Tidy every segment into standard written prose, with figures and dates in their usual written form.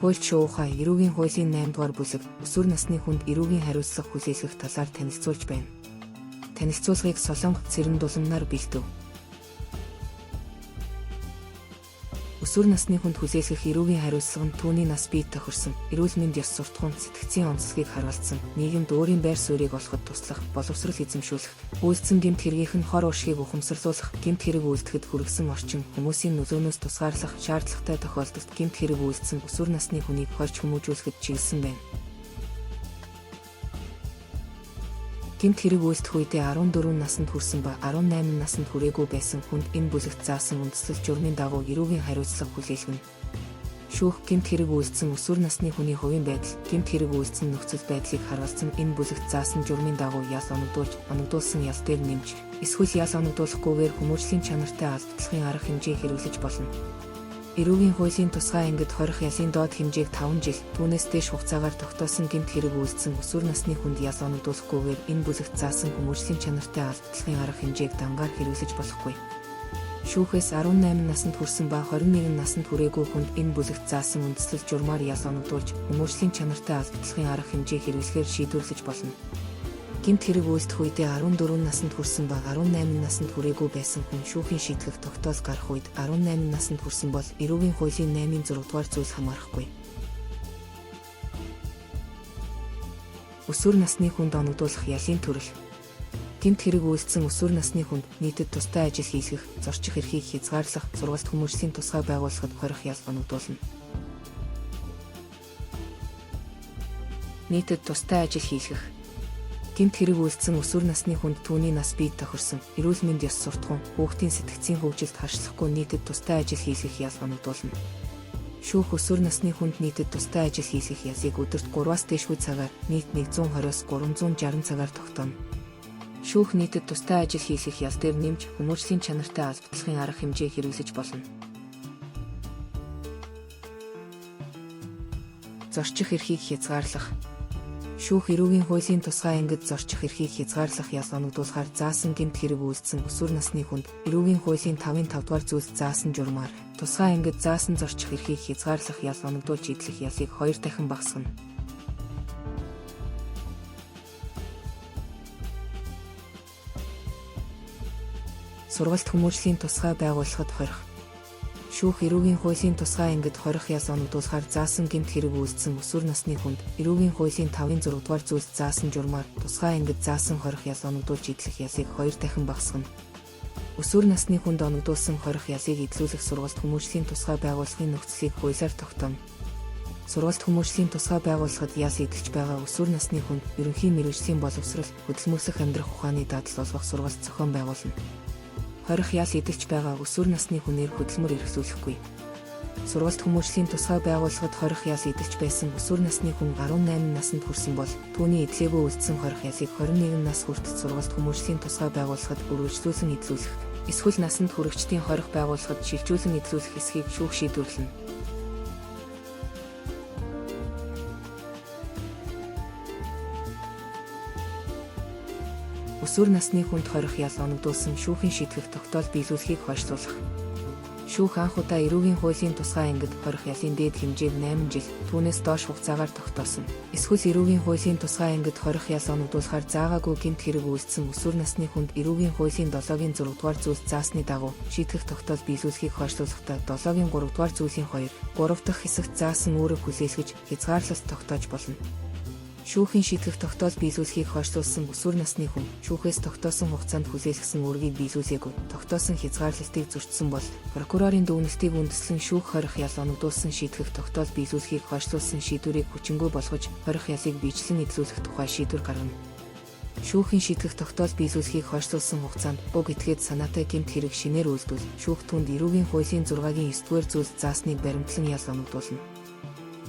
Хуульч Шуухай эрүүгийн хуулийн 8 дугаар бүлэг өсвөр насны хүнд эрүүгийн хариуцлага хүлээлгэх талаар танилцуулж байна. Танилцуулгыг Солонго Цэрэн Дуламнаар бэлдэв. Өсвөр насны хүнд хүлээлгэх эрүүгийн хариуцлага нь түүний нас бие тохирсон, эрүүл мэнд ёс суртахуун, сэтгцийн онцлогийг харуулсан, нийгэмд өөрийн байр суурийг олоход туслах, боловсрол эзэмшүүлэх, үйлдсэн гэмт хэргийнх нь хор уршгийг ухамсарлуулах, гэмт хэрэг үйлдэхэд хүргэсэн орчин, хүмүүсийн нөлөөнөөс тусгаарлах шаардлагатай тохиолдолд гэмт хэрэг үйлдсэн өсвөр насны хүнийг хорьж хүмүүжүүлэхэд чиглэсэн байна. Гэмт хэрэг үйлдэх үедээ 14 насанд хүрсэн ба 18 насанд хүрээгүй байсан хүнд энэ бүлэгт заасан үндэслэл журмын дагуу эрүүгийн хариуцлага хүлээлгэнэ. Шүүх гэмт хэрэг үйлдсэн өсвөр насны хүний хувийн байдал, гэмт хэрэг үйлдсэн нөхцөл байдлыг харуулсан энэ бүлэгт заасан журмын дагуу ял оногдуулж, оногдуулсан ял дээр нэмж, эсвэл ял оногдуулахгүйгээр хүмүүжлийн чанартай алдатлахын арга хэмжээ хэрэглэж болно. Эрүүгийн хуулийн тусгай ангид хорих ялын доод хэмжээг 5 жил, түүнээс дээш хугацаагаар тогтоосон гэмт хэрэг үйлдсэн өсвөр насны хүнд ял оногдуулахгүйгээр энэ бүлэгт заасан хүмүүжлийн чанартай алдатлахын арга хэмжээг дангаар хэрэглэж болохгүй. Шүүхээс 18 насанд хүрсэн ба 21 насанд хүрээгүй хүнд энэ бүлэгт заасан үндэслэл журмаар ял оногдуулж, хүмүүжлийн чанартай алдатлахын арга хэмжээ хэрэглэхээр шийдвэрлэж болно. Гэмт хэрэг үйлдэх үедээ 14 насанд хүрсэн ба 18 насанд хүрээгүй байсан хүн шүүхийн шийтгэх тогтоол гарах үед 18 насанд хүрсэн бол эрүүгийн хуулийн 8-ын 6 дугаар зүйл хамаарахгүй. Өсвөр насны хүнд оногдуулах ялын төрөл. Гэмт хэрэг үйлдсэн өсвөр насны хүнд нийтэд тустай ажил хийлгэх, зорчих эрхийг хязгаарлах, сургалт хүмүүжлийн тусгай байгууллагад хорих ял оногдуулна. Нийтэд тустай ажил хийлгэх. Гэмт хэрэг үйлдсэн өсвөр насны хүнд түүний нас бие тохирсон, эрүүл мэнд ёс суртахуун, хүүхдийн сэтгцийн хөгжилд харшлахгүй нийтэд тустай ажил хийлгэх ял оногдуулна. Шүүх өсвөр насны хүнд нийтэд тустай ажил хийлгэх ялыг өдөрт 3-аас дээшгүй цагаар нийт 120-оос 360 цагаар тогтооно. Шүүх нийтэд тустай ажил хийлгэх ял дээр нэмж хүмүүжлийн чанартай албатлахын арга хэмжээ хэрэглэж болно. Зорчих эрхийг хязгаарлах. Шүүх эрүүгийн хуулийн тусгай ангид зорчих эрхийг хязгаарлах ял оногдуулахаар заасан гэмт хэрэг үйлдсэн өсвөр насны хүнд эрүүгийн хуулийн 5-ын 5 дугаар зүйлд заасан журмаар тусгай ангид заасан зорчих эрхийг хязгаарлах ял оногдуулж эдлэх ялыг 2 дахин багасгана. Сургалт хүмүүжлийн тусгай байгууллагад хорих. Шүүх эрүүгийн хуулийн тусгай ангид хорих ял оногдуулахаар заасан гэмт хэрэг үйлдсэн өсвөр насны хүнд эрүүгийн хуулийн 5-ын 6 дугаар зүйлд заасан журмаар тусгай ангид заасан хорих ял оногдуулж эдлэх ялыг 2 дахин багасгана. Өсвөр насны хүнд оногдуулсан хорих ялыг эдлүүлэх сургалт хүмүүжлийн тусгай байгууллагын нөхцөлийг хуулиар тогтооно. Сургалт хүмүүжлийн тусгай байгууллагад ял эдэлж байгаа өсвөр насны хүнд ерөнхий мэргэжлийн боловсрол, хөдөлмөрлөх амьдрах ухааны дадал олгох сургалт зохион байгуулна. Хорих ял эдэлж байгаа өсвөр насны хүнээр хөдөлмөр эрхлүүлэхгүй. Сургалт хүмүүжлийн тусгай байгууллагад хорих ял эдэлж байсан өсвөр насны хүн 18 насанд хүрсэн бол түүний эдлээгүй үлдсэн хорих ялыг 21 нас хүртэл сургалт хүмүүжлийн тусгай байгууллагад үргэлжлүүлэн эдлүүлэх, эсвэл насанд хүрэгчдийн хорих байгууллагад шилжүүлэн эдлүүлэх эсхийг шүүх шийдвэрлэнэ. Өсвөр насны хүнд хорих ял оногдуулсан шүүхийн шийтгэх тогтоол биелүүлэхийг хойшлуулах. Шүүх анх удаа эрүүгийн хуулийн тусгай ангид хорих ялын дээд хэмжээг 8 жил, түүнээс доош хугацаагаар тогтоосон. Эсвэл эрүүгийн хуулийн тусгай ангид хорих ял оногдуулахаар заагаагүй гэмт хэрэг үйлдсэн өсвөр насны хүнд эрүүгийн хуулийн 7-гийн 6 дугаар зүйлд заасны дагуу шийтгэх тогтоол биелүүлэхийг хойшлуулахдаа 7-гийн 3 дугаар зүйлийн 2, 3 дахь хэсэгт заасан үүрэг хүлээлгэж хязгаарлалт тогтоож болно. Шүүхийн шийтгэх тогтоол биелүүлэхийг хойшлуулсан өсвөр насны хүн шүүхээс тогтоосон хугацаанд хүлээлгэсэн үүргийг биелүүлээгүй, тогтоосон хязгаарлалтыг зөрчсөн бол прокурорын дүгнэлтийг үндэслэн шүүх хорих ял оногдуулсан шийтгэх тогтоол биелүүлэхийг хойшлуулсан шийдвэрийг хүчингүй болгож хорих ялыг биечлэн эдлүүлэх тухай шийдвэр гаргана. Шүүхийн шийтгэх тогтоол биелүүлэхийг хойшлуулсан хугацаанд уг этгээд санаатай гэмт хэрэг шинээр үйлдвэл шүүх түүнд эрүүгийн хуулийн 6-гийн 9-р зүйлд заасныг баримтлан ял оногдуулна.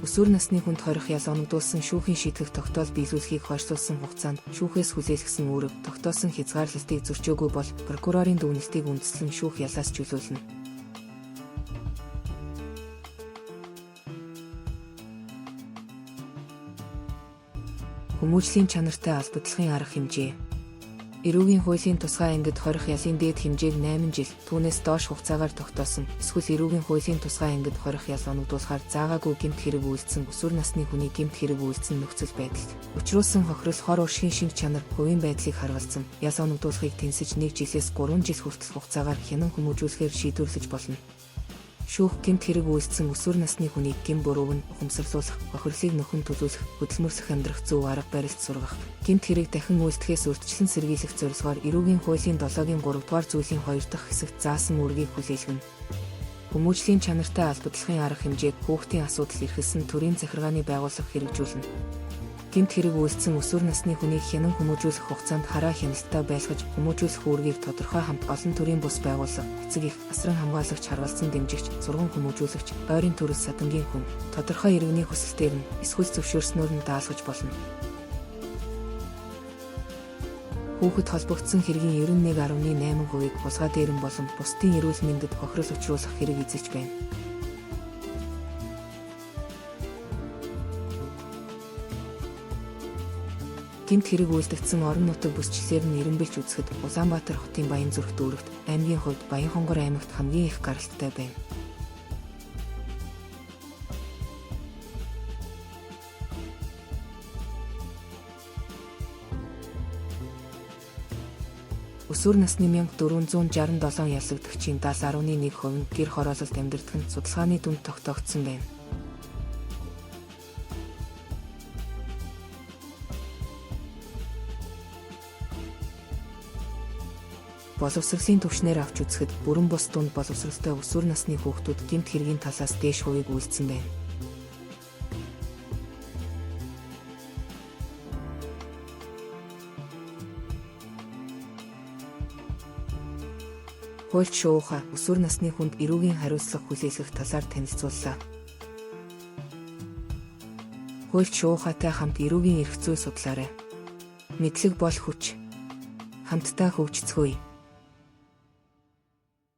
Өсвөр насны хүнд хорих ял оногдуулсан шүүхийн шийтгэх тогтоол биелүүлэхийг хойшлуулсан хугацаанд шүүхээс хүлээлгэсэн үүрэг, тогтоосон хязгаарлалтыг зөрчөөгүй бол прокурорын дүгнэлтийг үндэслэн шүүх ялаас чөлөөлнө. Хүмүүжлийн чанартай албадлахын арга хэмжээ. Эрүүгийн хуулийн тусгай ангид хорих ялын дээд хэмжээг 8 жил, түүнээс доош хугацаагаар тогтоосон, эсвэл эрүүгийн хуулийн тусгай ангид хорих ял оногдуулахаар заагаагүй гэмт хэрэг үйлдсэн өсвөр насны хүний гэмт хэрэг үйлдсэн нөхцөл байдалд учруулсан хохирол, хор уршгийн шинж чанар, хувийн байдлыг харгалзан ял оногдуулахыг тэнсэж 1 жилээс 3 жил хүртэл хугацаагаар хянан хүмүүжүүлэхээр шийдвэрлэж болно. Шүүх гэмт хэрэг үйлдсэн өсвөр насны хүнийг гэм бурууг нь ухамсарлуулах, хохирлыг нөхөн төлөөлөх, хөдөлмөрлөх амьдрах зөв арга барилд сургах, гэмт хэрэг дахин үйлдэхээс урьдчилан сэргийлэх зорилгоор эрүүгийн хуулийн 7-гийн 3 дугаар зүйлийн 2 дахь хэсэгт заасан үүргийг хүлээлгэнэ. Хүмүүжлийн чанартай албадлахын арга хэмжээг хүүхдийн асуудал эрхэлсэн төрийн захиргааны байгууллага хэрэгжүүлнэ. Гэмт хэрэг үйлдсэн өсвөр насны хүнийг хянан хүмүүжүүлэх хугацаанд хараа хяналттай байлгаж хүмүүжүүлэх үүргийг тодорхой хамт олон төрийн бус байгууллага, эцэг эх, асран хамгаалагч, харгалзан дэмжигч, сурган хүмүүжүүлэгч, ойрын төрөл садангийн хүн, тодорхой иргэний хүсэлтээр нь эсвэл зөвшөөрснөөр нь даалгаж болно. Хүүхэд холбогдсон хэргийн 91.8%-ийг хулгай дээрэн болон бусдын эрүүл мэндэд хохирол учруулах хэрэг эзэлж байна. Гэмт хэрэг үйлдэгдсэн орон нутаг бүсчлэлээр нь эренбэлж үзэхэд Улаанбаатар хотын Баянзүрх дүүрэгт, аймгийн хувьд Баянхонгор аймагт хамгийн их гаралттай байна. Өсвөр насны 1467 яллагдагчийн 70.1% нь гэр хороололд амьдардаг нь судалгааны дүнд тогтоогдсон байна. Боловсролын түвшнээр авч үзэхэд бүрэн бус дунд боловсролтой өсвөр насны хүүхдүүд гэмт хэргийн талаас дээш хувийг үйлдсэн байна. Хуульч шууха өсвөр насны хүнд эрүүгийн хариуцлага хүлээлгэх талаар танилцууллаа. Хуульч шуухатай хамт эрүүгийн эрх зүй судлаарай. Мэдлэг бол хүч. Хамтдаа хөгжицгөөе.